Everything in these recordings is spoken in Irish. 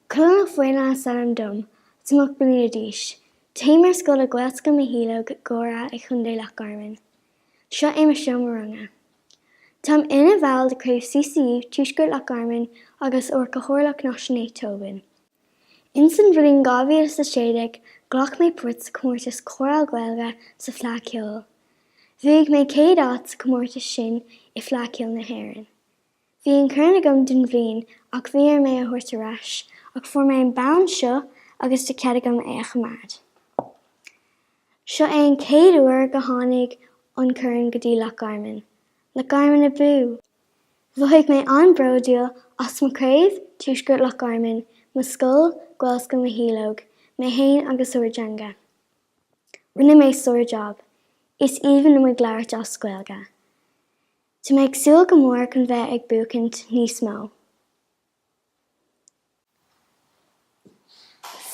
Colm Ó Faoláin is ainm dom. Táim 8 mbliana d'aois. Téim ar scoil i Gaelscoil Mhichíl Óg, Guaire i Chontae Loch Garman. Seo é mo seomra ranga. Táim ina bhall de craobh CCU Tuaisceart Loch Garman agus ár Cathaoirleach Náisiúnta Tógann. Ins an bhliain 2016 ghlac mé páirt sa chomórtas Cóireáil Gaeilge sa Fleadh Ceoil. Bhuaigh mé chéad áit sa chomórtas sin i Fleadh Ceoil na hÉireann. Bhí an corn agam don bhliain ach bhí orm é a thabhairt ar ais ach fuair mé an bonn seo agus tá cead agam é a choimeád. Seo é an chéad uair go tháinig an corn go dtí Loch Garman. Loch Garman abú! Mhothaigh mé an-bródúil as mo chraobh, Tuaisceart Loch Garman, mo scoil, Gaelscoil Mhichíl Óg, mé fhéin agus ár dteanga. Rinne mé sár-jab. Is aoibhinn liom ag labhairt as Gaeilge. Tá mé ag súil go mór chun bheith ag buachaint níos mó.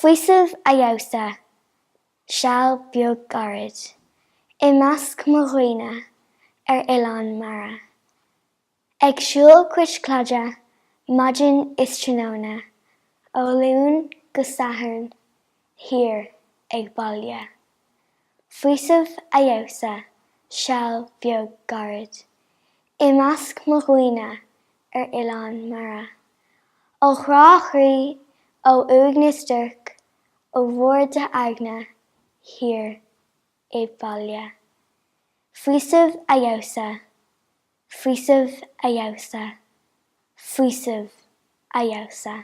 Faoiseamh a dhamhsa, seal beag gairid, i measc mo dhaoine ar oileán mara. Ag siúl cois cladaigh maidin is tráthnóna, ó Luan go Satharn thiar ag baile. Faoiseamh a dhamhsa, seal beag gairid, i measc mo dhaoine ar oileán mara. Ó chrá chroí, ó uaigneas duairc, ó bhord d'aigne thiar i baile. Faoiseamh a dhamhsa, faoiseamh a dhamhsa, faoiseamh a dhamhsa.